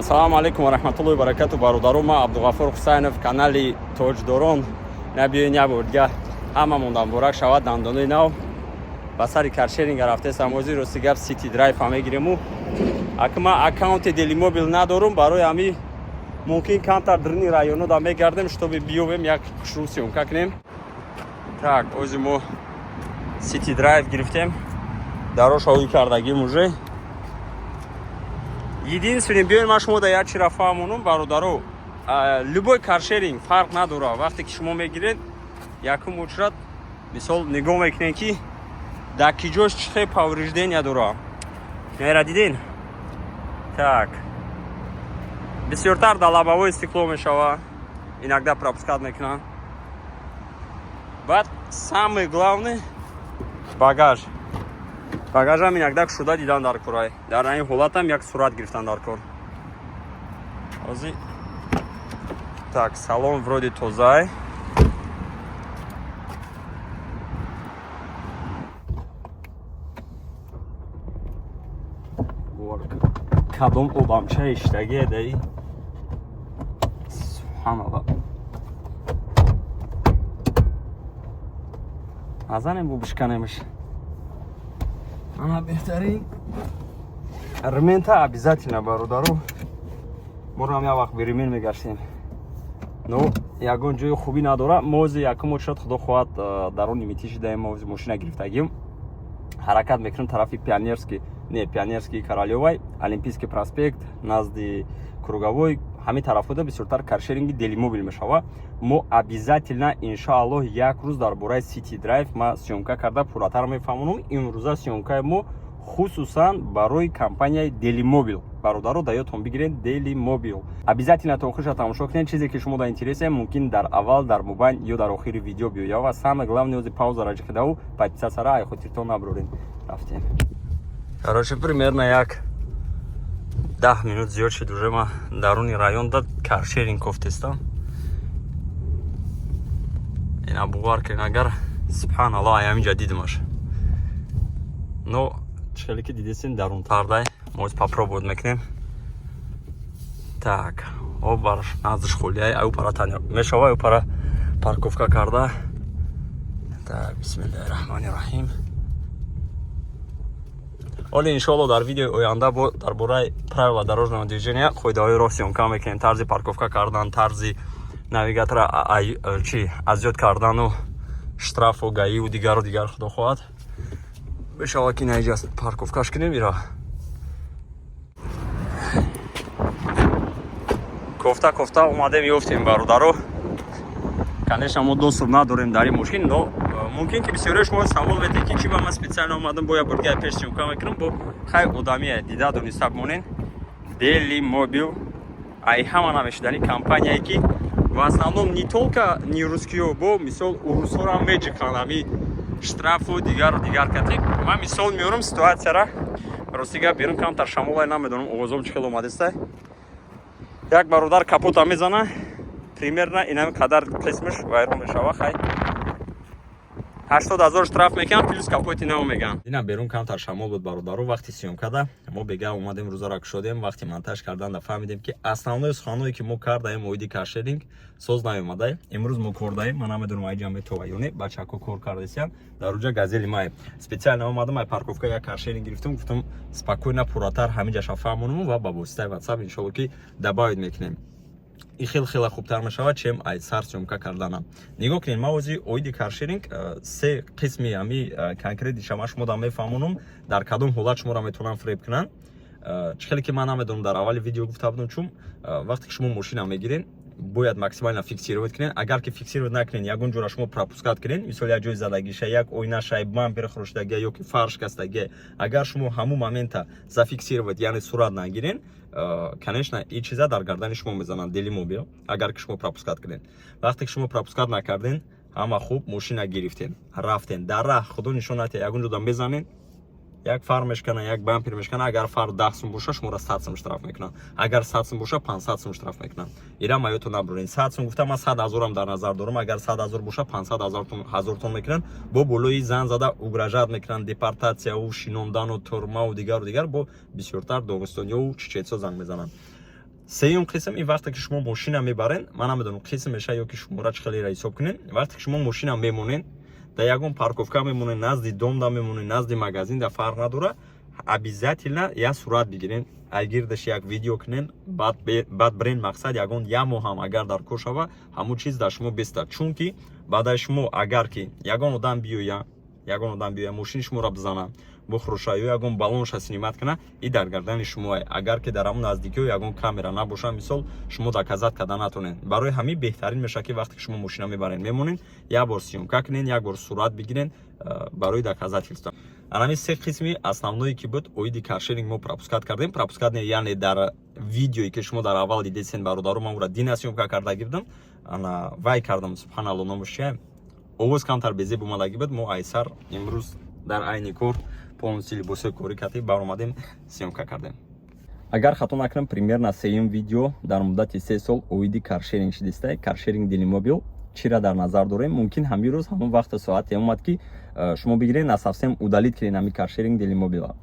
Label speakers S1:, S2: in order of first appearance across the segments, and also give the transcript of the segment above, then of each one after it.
S1: Ассалому алайкум ва раҳматуллоҳи ва баракату, бародаро. Ма Абдуғафур Ҳусайнов, канали Тоҷдорон. Набиёин, як бор дига ҳамамонда муборак шавад дандонои нав. Ба сари каршеринга рафтесам. Ҳозир, рости гап, Сити Драйв ҳам мегирему. Ака, ман аккаунти Делимобил надорум, барои ҳами мумкин камтар дрини районода мегардем, чтобы биёвем, як хушрӯ съёмка кунем. Так, ҳозир мо Сити Драйв гирифтем, дароша ҳуй кардагим уже. Единственный, биёин, ман шумо да як чира фаҳмонам, бародаро. Любой каршеринг фарқ надорад. Вақте ки шумо мегиред, якум очередь, мисол, нигоҳ мекунед, ки дар ки ҷош чӣ хел повреждения дорад. Мера дидин? Так, бисёртар дар лобовое стекло мешава, иногда пропускать мекунанд. Баъд, самый главный, багаж. Багажам иногда кушода дидан дар корай. Дар ин ҳолатам як сурат гирифтан дар кор. Ҳозир, так, салон вроде тозай. Кадом одамча иштагие даи, субҳаналло. Назанем, бу бишканемш. Ана, беҳтарин ремень-та обязательно, бародаро. Моро як вақт бе ремень мегаштем, но ягон ҷои хубӣ надора. Мози якум очередь, худо хоҳад, дар он лимити шидаем. Мози мошина гирифтагим, ҳаракат мекунем тарафи Пионерский, не Пионерский, Королёвай, Олимпийский проспект, назди Круговой. Ҳамин тарафҳода бисёртар каршеринги Делимобил мешава. Мо обязательно, иншоаллоҳ, як рӯз дар бораи Сити Драйв ма съёмка карда пурратар мефаҳмонам. Имрӯза съёмкаи мо хусусан барои компанияи Делимобил. Бародаро, да ёдтон бигиред, Делимобил. Обязательно то охирша тамошо кунед. Чизе ки шумо да интересе, мумкин дар аввал, дар мобайн ё дар охири видео биёяд. Ва самое главное, ози паузара ҷиқидаву подписаться-ра ай хотиртон набуроред. Рафтем. Короче, примерно як 10 минут зиёд шуд уже, ма даруни район да каршеринг кофтестам. Ина, бовар кунед, агар, субҳаналло, ай ҳаминҷа дидимаш. Но чӣ хеле ки дидесин, дарунтардай. Мо попробовать мекунем. Так, о, бар наздиш холияй, аю пара мешава, аю пара парковка карда. Так, бисмиллаҳи раҳмони раҳим. Оли, иншоалло, дар видеои оянда бо дар бораи правила дорожного движения, қоидаҳои роҳ съёмка мекунем, тарзи парковка кардан, тарзи навигатора чи азёд кардану штрафу ГАИ-ву дигару дигар. Худо хоҳад, бешава ки наиҷа парковкаш кунем. Ира кофта кофта омадем, ёфтем, бародаро. Конечно, мо доступ надорем дар ин мошин, но мумкин ки бисёре шумо савол медиҳед, ки чӣ ба ман специально омадам, бо як бургая пеш съёмка мекунам. Бо хай, одамие дида дониста бимонен, Дели Мобил ай ҳама намешидани компанияе, ки в основном не только не русскиё, бо мисол урусҳоро меҷиқанд ҳами штрафу дигару дигар кати. Ман мисол меорам ситуатсияра. Рости гап, берун камтар шамолай, намедонам, овозом чӣ хел омадеста. Як бародар капота мезана, примерно инами қадар қисмаш вайрон мешава. Хай, 80 000 штраф мекунам, плюс капоти нао меган. Ина, берун камтар шамол буд, бародару. Вақти съёмкада мо бега омадем, рӯзара кушодем. Вақти монтаж кардан фаҳмидем, ки основной суханое, ки мо кардаем оиди каршеринг, соз наомадай. Имрӯз мо кор даем, ман намедонам, айҷа метова ё не. Бачако кор кардесиян дар уҷа. Газели май специально омадам, ай парковка як каршеринг гирифтам. Гуфтам, спокойно, пурратар ҳаминҷаша фаҳмонам ва ба воситаи WhatsApp, иншолло, ки добавить мекунем. И хел хела хубтар мешавад, чем ай сар съёмка карданам. Нигоҳ кунед, ман ози оиди каршеринг се қисми ҳами конкретиша ман шумо да мефаҳмонам, дар кадом ҳолат шуморо метавонам фиреб кунанд. Чӣ хеле ки ман намедонам, дар аввали видео гуфта будам, чун вақте ки шумо мошина мегирен, бояд максимально фиксировать кунед. Агар ки фиксировать накунед, ягон ҷора шумо пропускать кунед, мисол, як ҷои задагиша, як оинаша, бампер хӯршидагия ё ки фарш кастагия, агар шумо ҳамун момента зафиксировать, яъне сурат нагирен, конечно, ин чиза дар гардани шумо мезананд Делимобил. Агар ки шумо пропускать кунед, вақте ки шумо пропускать накарден, ҳама хуб, мошина гирифтен, рафтен, дар раҳ, худо нишон натиҳад, ягон ҷода мезанен, як фар мешкана, як бампер мешкана. Агар фар 10 сум боша, шуморо 100 сум штраф мекунанд. Агар 100 сум боша, 500 сум штраф мекунанд. Ира маёто набурен. 100 сум гуфта, ман 100 000-ам дар назар дорам. Агар 100 000 боша, 500 000 тон мекунанд. Бо болои зан зада угрожать мекунанд, депортатсияву шинондану турмаву дигару дигар. Бо бисёртар доғистониёву чечетсо занг мезананд. Сеюм қисм ин вақте ки шумо мошина мебарен. Ман намедонам, қисм меша ё ки шумора чӣ хелера ҳисоб кунен. Вақте ки шумо мошина мемонен, дар ягон парковка мемонен, назди дом да мемонен, назди магазин да, фарқ надора, обязательно як сурат бигирен, айгирдаш як видео кунен, баъд бирен. Мақсад, ягон як моҳ ҳам агар дар кор шава, ҳамун чиз дар шумо беста, чунки баъдаи шумо агар ки ягон одам биёя, мошини шуморо бизана, бухӯроша ё ягон баллонша снимать куна, и дар гардани шумоа. Агар ки дар ҳамун наздикиҳо ягон камера набоша, мисол, шумо доказать карда натонед. Барои ҳамин беҳтарин мешавад, ки вақте ки шумо мошина мебарен, мемонен, як бор съёмка кунен, як бор сурат бигирен барои доказательство. Анами се қисми основное ки буд оиди каршеринг, мо пропускать кардем. Пропускать не, яъне дар видеое ки шумо дар аввал дидесен, бародаро, ман ура дина съёмка карда гирдам, ана вай кардам, субҳаналло, номаш чия, овоз камтар безеб омадагӣ буд. Мо айсар имрӯз дар айни кор полностью либосҳои корӣ кардем, баромадем, съёмка кардем. Агар хато накунам, примерно сеюм видео дар муддати 3 сол оиди каршеринг шидистай. Каршеринг Делимобил чира дар назар дорем? Мумкин ҳамин рӯз, ҳамон вақту соате омад, ки шумо бигирен, на совсем удалить кунен ҳамин каршеринг Делимобила.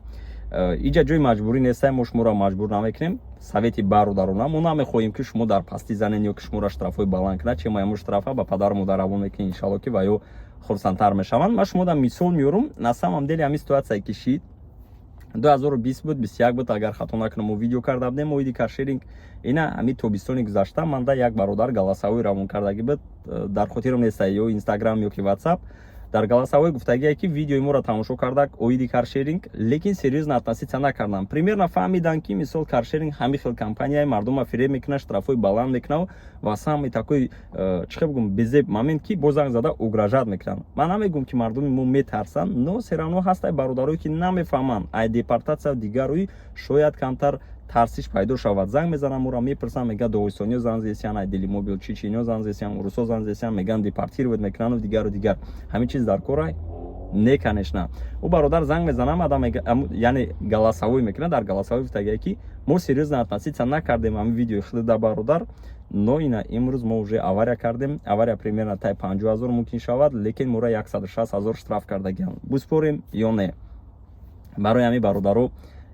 S1: Иҷа ҷои маҷбурӣ нестай, мо шуморо маҷбур намекунем. Совети бародарона: мо намехоҳем, ки шумо дар пастӣ занен ё ки шуморо штрафҳои баланд кунад. Чема ҳамон штрафа ба падару модар равон мекунед, иншалло, ки ва ё хурсандтар мешаванд. Ман шумо дам мисол меорум. На самом деле ҳамин ситуация ки шид, 2020 буд, 21 буд, агар хато накунам, мо видео карда будем оиди каршеринг. Ина ҳамин тобистони гузашта манда як бародар голосовой равон кардагӣ буд, дар хотирам неста, ё Инстаграм, ё ки Ватсап. Дар голосовой гуфтагие, ки видеои моро тамошо кардак оиди каршеринг, лекин серьёзно относиться накардам. Примерно фаҳмидам, ки мисол каршеринг ҳамин хел компанияи мардума фиреб мекунад, штрафҳои баланд мекунад ва самый такой, чӣ хел бигӯм, безеб момент, ки бо занг зада угрожать мекунанд. Ман намегӯм, ки мардуми мо метарсанд, но всё равно ҳастай бародарое, ки намефаҳманд. Ай депортатсия дигарои шояд камтар тарсиш пайдо шавад. Занг мезанам, ӯро мепурсам, мега доғистониё занг зесиян, ай Делимобил чичиниё занг зесиян, урусо занг зесиян, меган депортировать мекунанду дигару дигар. Ҳамин чиз дар корай не, конечно. Ӯ бародар занг мезанам, адам, яъне голосовой мекунад. Дар голосовой гуфтагие, ки мо серьёзно относиться накардем ҳамин видеои худда, бародар, но ина имрӯз мо уже авария кардем. Авария примерно тай 50 000 мумкин шавад, лекин моро 160 000 штраф кардагиам, буспорем ё не? Барои ҳамин, бародаро,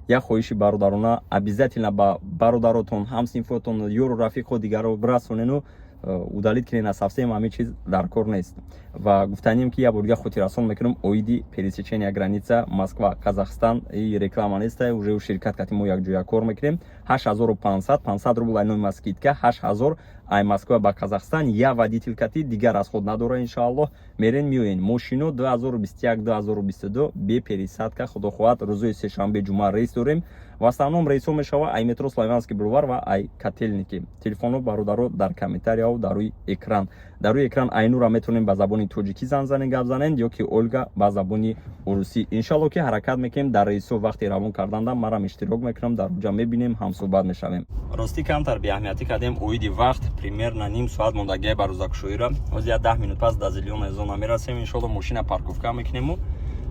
S1: як хоҳиши бародарона: обязательно ба бародаротон, ҳамсинфотон, ёру рафиқо, дигарро бирасонену удалить кунед. Совсем ҳамин чиз дар кор нест. Ва гуфтанем, ки як бор дига хотиррасон мекунам оиди пересечения граница Москва Казахстан и реклама неста, уже ширкат кати мо якҷоя кор мекунем. 8500, 500 рубл ай номи скидка, 8000 ай Москва ба Казахстан, я водитель кати, дигар расход надора, иншоаллоҳ. Мерен, меоен. Мошино 2021, 2022, бе пересадка. Худо хоҳад, рӯзои сешанбе, ҷумъа рейс дорем. В основном рейсҳо мешава ай метро Славянский Бульвар ва ай Котельники. Телефонҳо, бародаро, дар комментарияҳо, дар рӯи экран. Дар рӯи экран Айнура метавонем ба забони тоҷикӣ занг занен, гап занен, ё ки Ольга ба забони урусӣ. Иншалло, ки ҳаракат мекунем дар рейсҳо вақти равон карданда марам иштирок мекунам, дар уҷа мебинем, ҳамсӯҳбат мешавем. Ростӣ, камтар беаҳамиятӣ кардем оиди вақт. Примерно ним соат мондагиай ба рӯзакушоира. Ҳозир як 10 минут пас дар зелёная зона мерасем, иншолло. Мошина парковка мекунему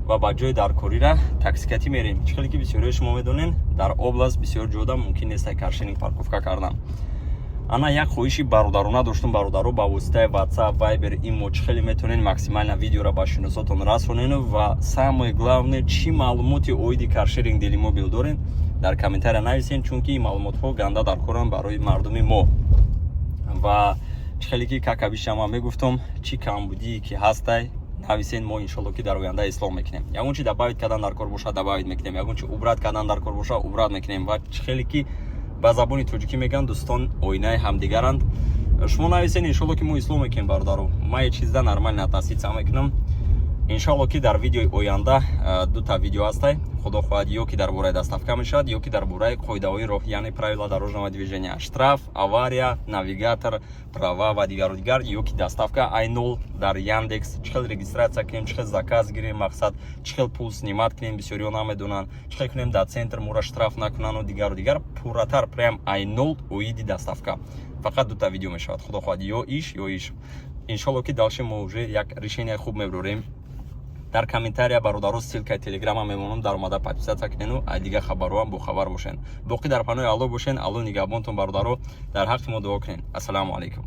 S1: ва ба ҷои даркорира таксикатӣ мерем. Чӣ хеле ки бисёриҳои шумо медонен, дар област бисёр ҷода мумкин нест каршеринг парковка кардан. Ана як хоҳиши бародарона доштум, бародаро: ба воситаи WhatsApp, Viber, имо, чӣ хеле метавонед, максимально видеоро ба шиносотон расонену ва самое главное, чӣ маълумоти оиди каршеринг Делимобил дорен, дар комментария нависен, чунки ин маълумотҳо ганда дар коранд барои мардуми мо. Ва чӣ хеле ки какабишама мегуфтам, чӣ камбудие ки ҳастай, нависен, мо иншолло, ки дар оянда ислоҳ мекунем. Ягон чи добавить кардан дар кор боша, добавить мекунем, ягон чи убрать кардан дар кор боша, убрать мекунем. Ва чӣ хеле ки ба забони тоҷикӣ мегӯянд, дӯстон оинаи ҳамдигаранд. Шумо нависен, иншолло, ки мо ислоҳ мекунем. Бародаро, ман е чизда нормально относиться мекунам. Иншолло, ки дар видеои оянда дута видео ҳастай, худо хоҳад, ё ки дар бораи доставка мешавад, ё ки дар бораи қоидаҳои роҳ, яъне правила дорожного движения, штраф, авария, навигатор, права ва дигару дигар, ё ки доставка ай нол дар Яндекс чӣ хел регистрация кунем, чӣ хел заказ гирем, мақсад, чӣ хел пул снимать кунем, бисёриҳо намедонанд, чӣ хел кунем, дар центр мора штраф накунану дигару дигар. Пурратар прям ай нол оиди доставка фақат дута видео мешавад, худо хоҳад, ё иш, ё иш. Иншолло, ки дальше мо уже як решение хуб мебурем. Дар комментария, бародаро, ссылкаи Телеграма мемонам, дар омада подписаться кунену ай дигар хабарҳоам бохабар бошен. Боқӣ дар паноҳи Алло бошен. Алло нигаҳбонтон, бародаро, дар ҳаққи мо дуо кунен. Ассалому алайкум.